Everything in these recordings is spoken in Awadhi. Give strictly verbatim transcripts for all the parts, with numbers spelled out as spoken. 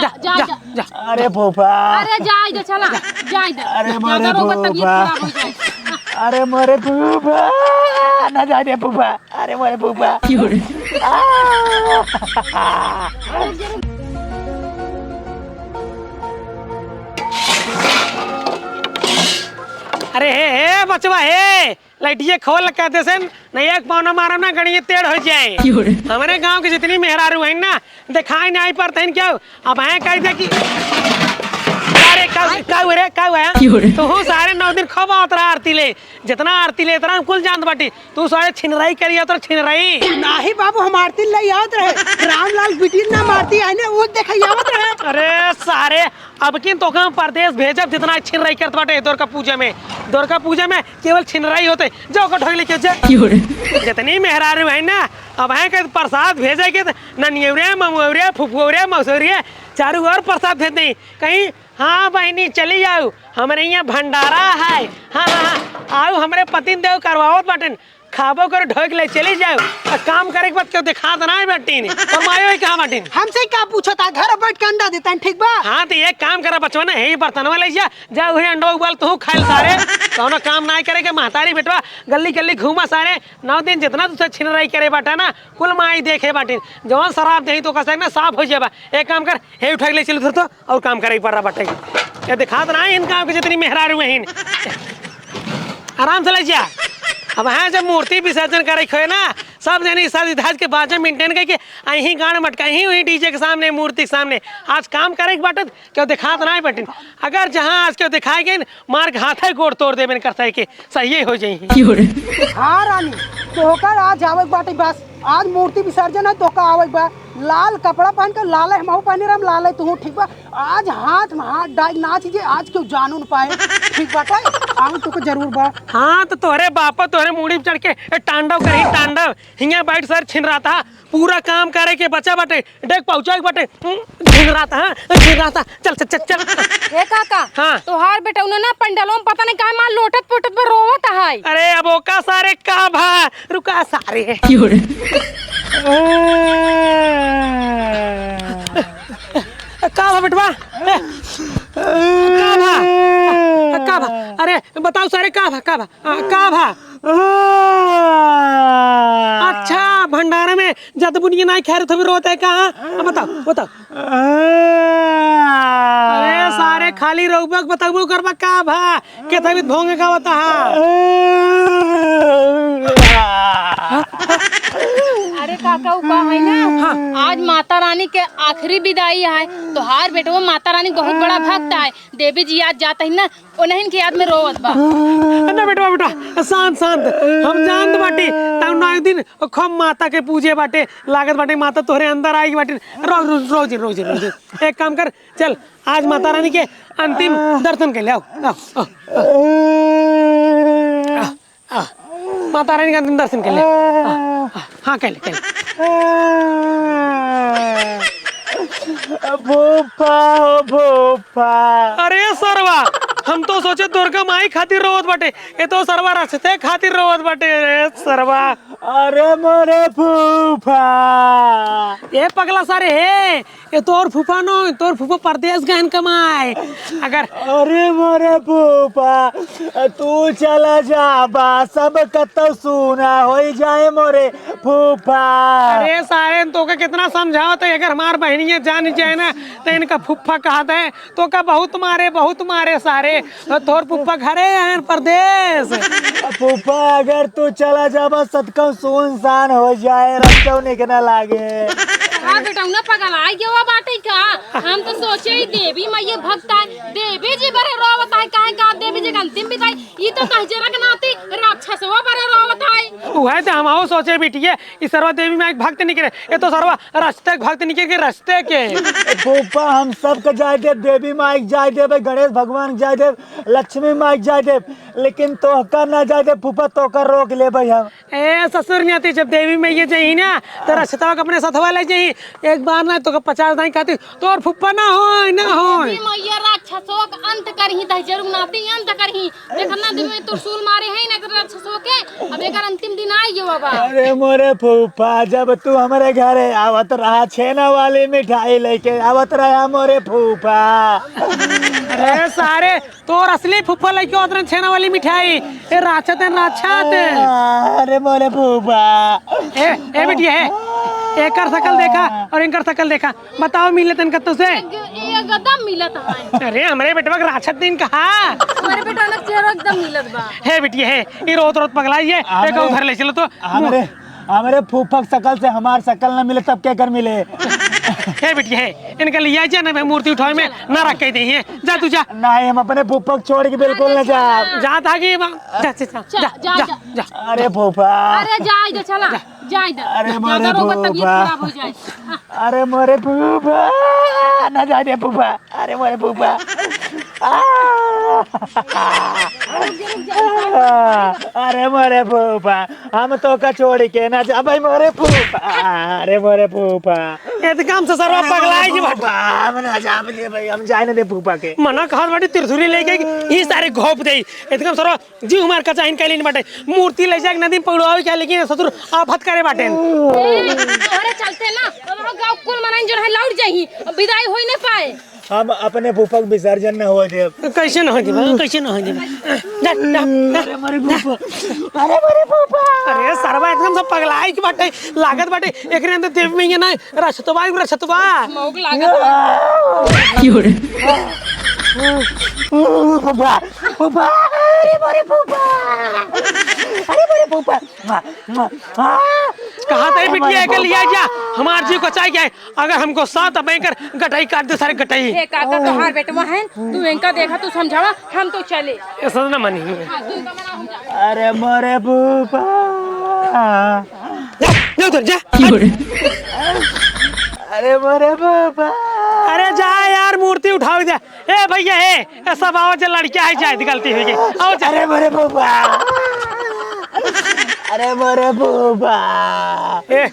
जा, जा, जा, जा। जा। अरे फूफा। अरे जाए दे, चला, जाए दे। अरे मोरे ज्यादा रोबा, तबीयत फूफा। खराब हो जाए। अरे मोरे फूफा, ना जाए दे फूफा। अरे मोरे फूफा। क्यों रे? आ। अरे हे, हे, बचवा, हे, लाइटिया खोल कर दे सन, नहीं एक पावना मारब ना, गणिये टेढ़ हो जाए। क्यों रे? हमरे गांव के जितनी मेहरारू हैं ना, दिखाई नहीं पड़ते हैं क्या? अब हैं कह दे कि अरे का, का हुआ रे, का हुआ है? क्यों रे? तो हूँ सारे नौ दिन खूब आवत रहा आरती ले, जितना आरती लेत रहा कुल जानत बाटी। तू सारे छिनराई करिया तो छिनराई। नाही बाबू, हम आरती ले आवत रहे, रामलाल बिटिन ना मारती है ने, वो देखा आवत रहे। अरे सारे, अब किन तोका हम परदेस भेजब, जितना छिनराई करत बाटे दुर्गा पूजा में। दुर्गा पूजा में केवल छिनराई होते। जाओ, ओकर ढोई लेके जा। क्यों रे? जितनी मेहरारू है ना, अब हैं के प्रसाद भेजे के त ननियौरे, ममौरे, फुफौरे, मौसौरे, चारू ओर प्रसाद भेज देई। कहीं, "हाँ बहिनी, चली जाऊ, हमरे यहाँ भंडारा है। हाँ, हाँ, हाँ, आऊ, हमरे पतिन देव करवावत बाटेन।" खाबो करो, ढोक ले चली जाओ। आ काम करे के बाद क्यों दिखात ना है बाटीन? कमायो ही कहाँ बाटीन? हमसे का पूछता? घर बैठ के अंडा देता है, ठीक बा? हाँ, तो एक काम करा बचवा ना, यही बर्तनवा ले जा, जा उहे अंडवा उबाल तू खाइल सारे। कौनो काम ना करे के महतारी बेटवा, गली गली घूमा सारे, नौ दिन जितना तुझसे छिनराई करे बाटा ना, कुल माई देखे बाटीन। जवन शराब देही तो कसक ना साफ हो जाबा। एक काम कर, हे उठा के ले चल उधर तो। और काम करे के पड़ रहा बाटे। ये दिखात ना है इनका, आपके जितनी मेहरारू हैं। आराम से ले जा। अब हाँ, जब मूर्ति विसर्जन करे के होए ना, सब जनी साज धाज के बाजा मेंटेन करके अहीं गाना मटका, अहीं वहीं डीजे के सामने, मूर्ति के सामने। आज काम करे के बाटे, क्यों दिखात ना है बाटे। अगर जहाँ आज क्यों दिखाए गए, मार के हाथ है गोड़ तोड़ देबे करता है कि सही हो जाई। हाँ रानी, तोहकर आज आवे के बाटे बस। आज मूर्ति विसर्जन है, तोहका आवे के बा। लाल कपड़ा पहन के, लाले हमहू पहने रहम, लाले तू, ठीक बा? आज हाथ में हाथ डाल नाच जे, आज क्यों जानू न पाए, ठीक बाटे? आवे तोहका जरूर बा। हाँ, तो तोहरे बापा तोहरे मूड़ी पे चढ़ के ए, तांडव करही, तांडव। हियाँ बैठ सर छिनरात हा, पूरा काम करे के बचा बाटे, डेग पहुँचाए के बाटे। हम्म, छिनरात हा, छिनरात हा। चल, चल, चल, चल। ए काका, हाँ। तोहार बेटौना ना पंडलवा में पता नहीं काहे मार लोटत पोटत बा रोवत है। अरे अब ओका सारे का भा, रुका सारे। क्यों रे? का भा बेटवा? ए, का भा? का भा? अरे बताओ सारे का भा, का भा? आ, का भा? अच्छा, भंडारे में जद बुनिया नाई खैर तभी रोत है का? आ, बताओ, बताओ। अरे सारे खाली रउबक बताबो करबा का भा? के तभी भोंगे का बता हा? अरे काका, उ का है ना, हाँ। आज माता रानी के आखिरी विदाई है, तोहार बेटवा माता रानी बहुत बड़ा भक्त है, देवी जी याद जात ही ना, उन्हीं के याद में रोवत बा। ना बेटवा, बेटा, शांत, शांत। हम जानत बाटी, तब ना एक दिन खूब माता के पूजे बाटे, लागत बाटे माता तोहरे अंदर आई बाटे। रो, रो, रो जी, रो जी, रो जी। एक काम कर, चल, आज माता रानी के अंतिम दर्शन कर ले, आओ, आओ, आओ, आओ। आ, आ, माता रानी का अंतिम दर्शन कर ले। आ, आ, हाँ, कर ले, कर ले। फूफा हो फूफा। अरे सरवा, हम तो सोचे दुर्गा माई खातिर रोवत बाटे, ये तो सरवा रस्ते खातिर रोवत बाटे रे सरवा। अरे मोरे फूफा। ए पगला सारे हे, ए तोर फूफा न, तोर फूफा परदेस गहन कमाए। अगर अरे मोरे फूफा, तू चला जाबा, सब कतौ सूना होई जाए मोरे फूफा। अरे सारे, तोके कितना समझावत है, अगर हमार बहिनिया जान जाए ना, तो इनका फूफा कहत है, तोका बहुत मारे, बहुत मारे सारे। तोर फूफा घरे हैं परदेस। फूफा, अगर तू चला जाबा, सतकौ सुनसान हो जाए, रस्तौ निक न लागे। हाँ बेटा, उन्हें पगल आ गया हुआ बाटे का? हम तो सोचे ही देवी मैया भक्त है, देवी जी बरे रोवत है, काहे का देवी जी का अंतिम विदाई, ई तो कह जरा के नाती राक्षसवा बरे रोवत है। उहे तो हमहू सोचे बिटिया, ई सरवा देवी माई के भक्त निकरे, ये तो सरवा रस्ते के भक्त निकरे के रस्ते के। फूफा, हम सबके जाए देब, देवी माई के जाए देब, गणेश भगवान के जाए देब, लक्ष्मी माई के जाए देब, लेकिन तोहका ना जाए दे फूफा, तोहका रोक लेबे हम। ए ससुर न्याती, जब देवी मैया जइहीं ना, तो रक्षतवा के अपने सथवा ले जइहीं। एक बार ना तोहका पचास दाईं कहती, तोर फूफा ना होय, ना होय। देवी मैया राक्षसों का अंत करहीं, दहिजरू नाती अंत करहीं। देखत ना देवी मैया त्रिशूल मारे हैं ना राक्षसों के, अब एकर अंतिम दिन आइ गयो बाबा। अरे मोरे फूफा, जब तू हमरे घरे आवत रहा, छेना वाली मिठाई लेके आवत रहा मोरे फूफा। अरे सारे, तोर असली फूफा लइके आवत रहन छेना वाली मिठाई। ए राक्षस है, राक्षस। अरे मोरे फूफा। ए, ए बिटिया, हे, एकर शकल देखा और इनकर शकल देखा, बताओ मिलत हन कत्तो से? एक-, एकदम मिलत है। अरे हमरे बेटवा के राक्षस दिन कहा। हमारे बेटवा के चेहरा एकदम मिलत बा। हे बिटिया, हे, ई रोत रोत पगलाई है, हमरे, एका उधर ले चलो तो। हमरे, हमरे फूफा के शकल से हमार शकल ना मिले, तब केकर मिले? हे बिटिया, हे, इनका लिया जा ना, मैं मूर्ति उठावे में ना रख के देही। जा तू जा। नहीं, हम अपने फूफा के छोड़ के बिल्कुल ना जाब। जा, जा, जा, जा, जा, जा, जा, जा, जा, जा। जा। अरे फूफा। अरे जाए दे, चला, जाए दे। अरे मोरे ज्यादा रोबत तबीयत फूफा। खराब हो जाए। अरे मोरे फूफा, ना जाए दे फूफा। अरे मोरे फूफा। आ। अरे मोरे फूफा, हम तोका छोड़ के ना जाबे मोरे फूफा। अरे मोरे फूफा। एकदम से सरवा अरे पगलाइ मोरे जी बाटे। फूफा, हम ना जाबे दे भाई, हम जाए ना दे फूफा के। मना कहत बाटे त्रिशूली लेके, ई सारे घोप देई। एकदम सरवा जीव हमार कचाइन कैलिन बाटे। मूर्ति ले जाके नदी में पहुँचवावे के, लेकिन ससुर आफत करे बाटे। ए, तोहरे चलते ना, अब हम गाँव कुल मनाइन जो है लौट जाही, अब विदाई होई ना पाए। हम अपने फूफा के विसर्जन न होए देब। कैसे न होए देब? कैसे न होए देब? जा, जा, जा। अरे मोरे फूफा, अरे मोरे फूफा। अरे सरवा एकदम से पगलाइ के बाटे, लागत बाटे एकरे अंदर देवी मैया ना, रक्षतवा, रक्षतवा। मौक लागत बा। क्यों रे? फूफा, फूफा, अरे मोरे फूफा, अरे मोरे फूफा। कहा था ये बिटिया के लिया जा, हमार जीव कचाइ गया है। अगर हमको साथ अब एकर गटई काट दे सारे गटई। हे काका, तोहार बेटवा है, तू इनका देखा, तू समझावा, हम तो चले। ऐसा ना मानी। हाँ, तू इनका मना हो जा। अरे मोरे फूफा। जा, जा उधर, जा। अरे मोरे फूफा। अरे जा यार, मूर्ति उठाओ जा। ए भैया, ए, ए सब आओ जा, लड़किया है, जाए गलती होइ गई। आओ जा। अरे मोरे फूफा। अरे मोरे फूफा। ए,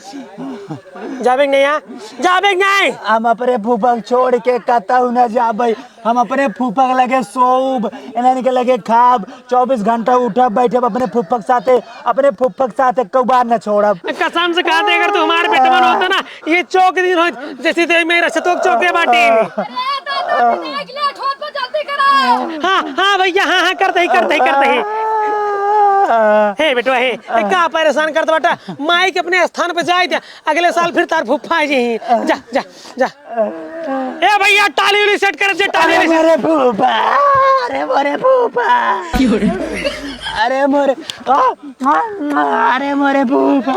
जाबे के नहीं, हाँ? जाबे के नहीं? हम अपने फूफा के छोड़ के कतहु न जाबे। हम अपने फूफा के लगे सोब, इन्हन के लगे खाब, चउबीस घंटा उठब बैठब अपने फूफा के साथे, अपने फूफा के साथे एक्कउ बार न छोड़ब। कसम से कहते, अगर तू हमारे बेटवन होता ना, ये चौक दिन होत, जैसे देवी मैया रक्षतवा के चौके बाटे। अरे दादा, विदाई के लिए ठोक को जल्दी करो। हाँ, हाँ भैया, हाँ, हाँ, करते ही, करते ही, करते ही। हे बेटवा, हे, ए, का परेशान करत बाटा? माई के अपने स्थान पे जाए दे, अगले साल फिर तार फूफा आ जाई। जा, जा, जा। ए भैया, टाली उली सेट कर दे, टाली अरे उली। मोरे फूफा, अरे मोरे फूफा। अरे मोरे, आ, आ, अरे मोरे फूफा।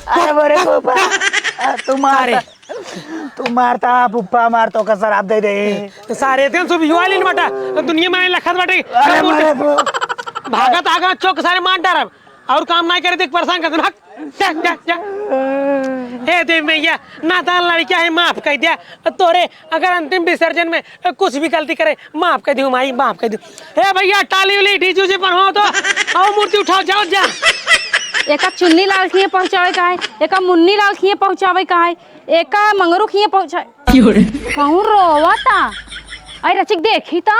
अरे मोरे फूफा। आ, तू मार अरे। ता, तू मार ता, फूफा मार, तोका शराप दे दे। तो सारे दिन सब युवा लीन बाटा, तो दुनिया में लखत बाटे। अरे मोरे फूफा। भागत आगा चौक सारे मार डारब। और काम नाहीं करे, देख परेशान कर देना। जा, जा, जा। हे देवी मैया, नादान लड़किया है, माफ कर दिया। तोरे अगर अंतिम विसर्जन में कुछ भी गलती करे, माफ कर दियो माई, माफ कर दियो। हे भैया, टाली उली, DJ उजे बनवाओ तो। आओ मूर्ति उठाओ, जाओ जा। एका चुन्नी लाल खिए पहुँचावे का है, एका मुन्नी लाल खिए पहुँचावे का है, एका मंगरू खिए पहुँचा। क्यों रे? कहूँ रोवता। आई रचिक देखी तो।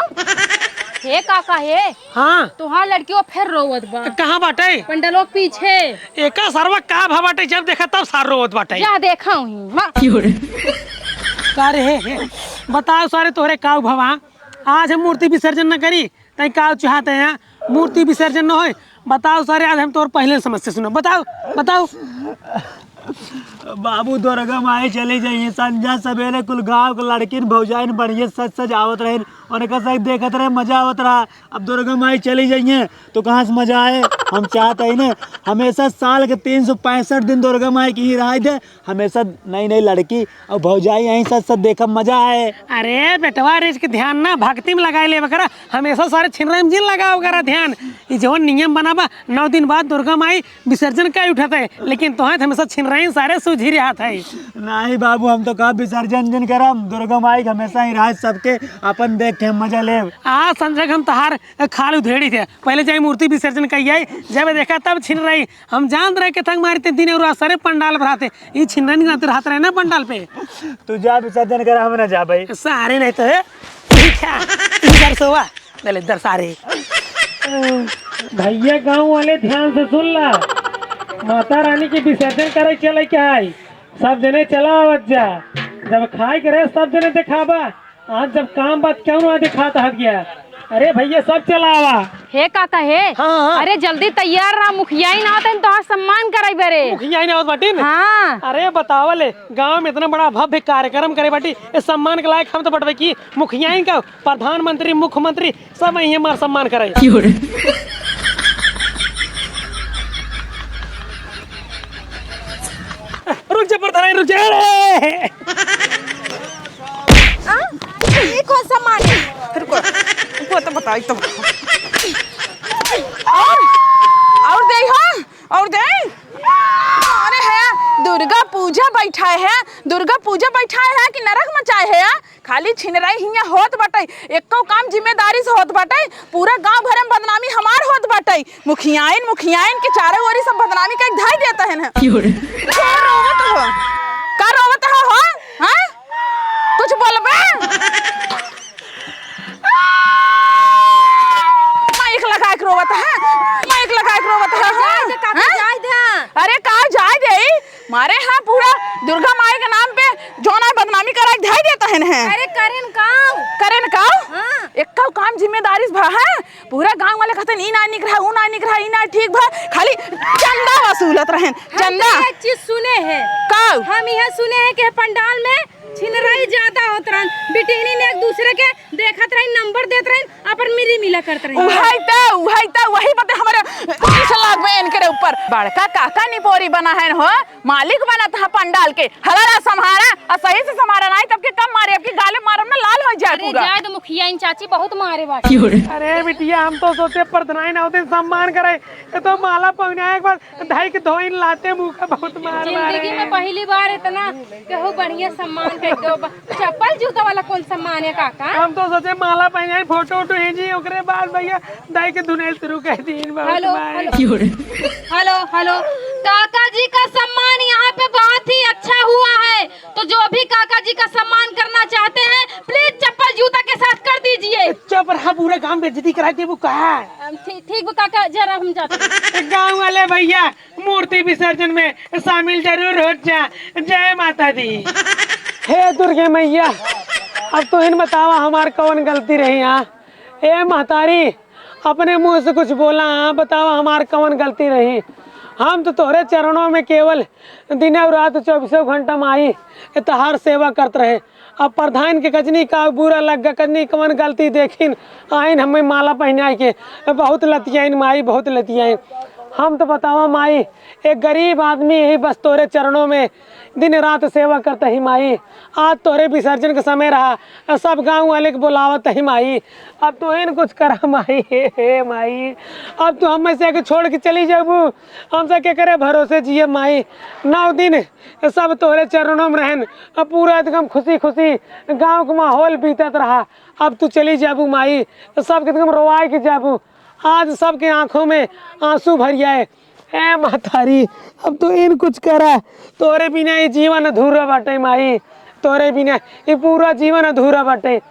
हे काका हे। हाँ। तोहार लड़कियो फिर रोवत बा। कहाँ बाटे? पंडलो के पीछे। एका सरवा का भा बाटे, जब देखा तब सार रोवत बाटे। जा देखा हूँ, माँ। क्यों रे? का रे हे, हे? बताओ सारे तोहरे का भवा। आज हम मूर्ति विसर्जन न करी, तई का चाहते हैं? मूर्ति विसर्जन न होए। बताओ सारे, आज हम तोर पहले समस्या सुनो। बताओ, बताओ। बाबू, दुर्गा माई चली जाइए। संझा सबेरे कुल गाँव के लड़किन भौजाइन बढ़िया सज सज आवत रहे, उनका सब देखत रहे, मजा आवत रहा। अब दुर्गा माई चली जाइए तो कहाँ से मजा आए? हम चाहते हैं ना, हमेशा साल के तीन सौ पैंसठ दिन दुर्गा माई के ही रह दे, हमेशा नई नई लड़की और भौजाई यहीं सज सज देखब, मजा आए। अरे बेटवा, रिज के ध्यान ना भक्ति में लगाए लेवे करा, हमेशा सारे छिनरा में जिन लगाओ करा ध्यान। ई जवन नियम बना बा, नौ दिन बाद दुर्गा माई विसर्जन का उठत है, लेकिन तोहे तो हमेशा छिनराइन सारे सूझी रहत है। नहीं बाबू, हम तो कब विसर्जन जिन करम, दुर्गा माई के हमेशा ही राज सबके अपन देख ते मजा लेब। आ संजय, हम तहार खाल उधेड़ी थे। पहले जाई मूर्ति विसर्जन कई आई, जब देखा तब छिनरई। हम जानत रहे के थंग मारी ते दिन और सारे पंडाल भराते। ई छिनरई नहीं रहत रहे ना पंडाल पे। तू जा विसर्जन करा, हम ना जा भाई। सारे नहीं तो है। ठीक है, इधर से हुआ। दलिद्दर सारे। भैया, गाँव वाले, ध्यान से सुन ला। माता रानी के विसर्जन करे चले के आई, सब जने चला आवत जा। जब खाए के रहे, सब जने देखाबा। आज जब काम बात क्यों ना देखात हट गया। अरे भैया, सब चला आवा। हे काका हे। हाँ, हाँ। अरे जल्दी तैयार रहा, मुखियाइन आवत हैं तोहार सम्मान कराई बरे। मुखियाइन आवत बाटिन? हाँ। अरे बतावा ले, गाँव में इतना बड़ा भव्य कार्यक्रम करे बाटी, इस सम्मान के लायक हम तो बटवे की मुखियाइन का प्रधानमंत्री, मुख्यमंत्री सब यहीं हमार सम्मान करे। क्यों रे? रुक जा, प्रधान, रुक जा रे। आ? ये कौन सम्मान है? रुको, रुको तो बताई तो। और, और दे हो, और दे। अरे है, दुर्गा पूजा बैठाए है, दुर्गा पूजा बैठाए है कि नरक मचाए है? खाली छिनराई हियाँ होत बाटै, एक्को काम जिम्मेदारी से होत बाटै, पूरा गाँव भरे में बदनामी हमार होत बाटै। मुखियाइन, मुखियाइन के चारों ओरी सब बदनामी कइ धाई देत हैं। क्यों रे? का रोवत हो? का रोवत हो, हो? हाँ? कुछ बोलबे? माइक लगा के रोवत है, माइक लगा के रोवत है, जाए दे, काका, हाँ? जाए दे। अरे का जाए दे? मारे हाँ, पूरा दुर्गा माई के नाम पे जौन है बदनामी कराइ धाई देत हैं। अरे करेन काउ? करेन काउ? हाँ। एक्कउ काम जिम्मेदारी से भा है, पूरा गाँव वाले कहते हैं, "ई ना निक रहा, ऊ ना निक रहा, ई ना ठीक भा," खाली चंदा वसूलत रहेन, हम चंदा। तो एक चीज सुने हैं। काउ? हम यह सुने हैं कि पंडाल में छिनराई ज्यादा होत रहन, बिटिहनी ने एक दूसरे के देखत रही, नंबर देत रही, अपन मिली मिला करत रही। उहइ त, उहइ त, वही बते हमरे इस लाग में इनके ऊपर बड़का काका निपोरी बना है हो, मालिक बनत ह पंडाल के। हलरा सम्हारा, अ सही से सम्हारा नाहीं, तब के कम मारे, अब की गाले मारब ना, लाल होइ जाए अरे पूरा। जाए दे मुखियाइन चाची, बहुत मारे बाटे। अरे बिटिया, हम तो सोचे प्रधानाइन आवते सम्मान करे, ये तो माला पहिनाए के बाद धाई के धोइन लाते मुँह का बहुत मार मारे। जिंदगी में पहली बार इतना केहू बढ़िया सम्मान कर दो। ब-, चप्पल जूता वाला कौन सम्मान है काका? हम तो सोचे माला पहिनाई, फोटो वोटो खींची, ओकरे बाद भैया धाई के धुनाई शुरू कर दी। बहुत हेलो, मारे। हेलो। हेलो, हेलो। काका जी का सम्मान यहाँ पे बहुत ही अच्छा हुआ है, तो जो भी काका जी का सम्मान करना चाहते हैं, please चप्पल जूता के साथ कर दीजिए। चुप रहा, पूरे गांव बेइज्जती करा देबू का? अम, ठीक, ठीक बा काका, जरा हम जाते हैं। गांव वाले भैया, मूर्ति विसर्जन में शामिल जरूर हो जा। जय माता दी। हे दुर्गे मैया, अब तू ही बतावा हमार कवन गलती रही। हाँ, ए महतारी, अपने मुँह से कुछ बोला, हाँ, बतावा हमार कवन गलती रही। हम तो तोहरे चरणों में केवल दिन और रात चौबीसों घंटा माई ए तहार सेवा करत रहे। अब प्रधान के कजनी का बुरा लग गा, कजनी कवन गलती देखिन, आइन हमें माला पहिनाए के, बहुत लतियाइन माई, बहुत लतियाइन। हम तो बतावा माई, एक गरीब आदमी ही बस तोरे चरणों में दिन रात सेवा करत ही माई। आज तोरे विसर्जन के समय रहा, सब गाँव वाले के बोलावत ही माई। अब तू ही न कुछ करा माई, हे, हे माई, अब तू हमें से आके छोड़ के चली जाबू, हमसे केकरे भरोसे जिए माई। नौ दिन सब तोहरे चरणों में रहन, अब पूरा एकदम खुशी खुशी गाँव के माहौल बीतत रहा। अब तू चली जाबू माई, तो सबके एकदम रोवाए के जाबू। आज सबके आँखों में आंसू भर आए। ए महतारी, अब तू इन कुछ करा, तोरे बिना ये जीवन अधूरा बाटे माई, तोरे बिना ये पूरा जीवन अधूरा बाटे।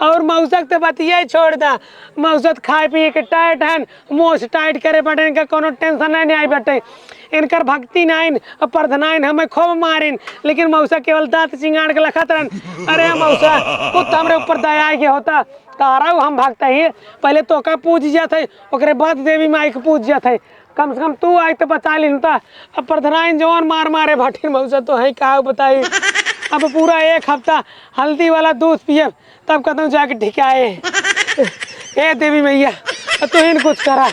और मौसा के तो बतिया ही छोड़ दा, मौसा तो खाए पिए के टाइट हन, मोछ टाइट करे बाटे, इनका कोनो टेंशन नहीं, नहीं आई बाटे। इनकर भक्ति नाइन, अब प्रधानाइन हमें खूब मारिन, लेकिन मौसा केवल दांत चिंगाड़ के लखत रहन, "अरे मौसा, कुछ हमरे ऊपर दया आए के होता, तारा हम भक्त ही, पहले तोका पूज जात है, ओकरे बाद देवी माई के पूज जात है, कम से कम तू आई तो बचा लिन।" त अब प्रधानाइन जवन मार मारे भटिन मौसा, तो है का बताई। अब पूरा एक हफ्ता हल्दी वाला दूध पियब, तब कहता हूँ जाके ढिकाए। ए देवी मैया, तू ही न कुछ करा,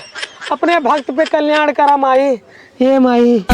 अपने भक्त पे कल्याण करा माई। हे माई।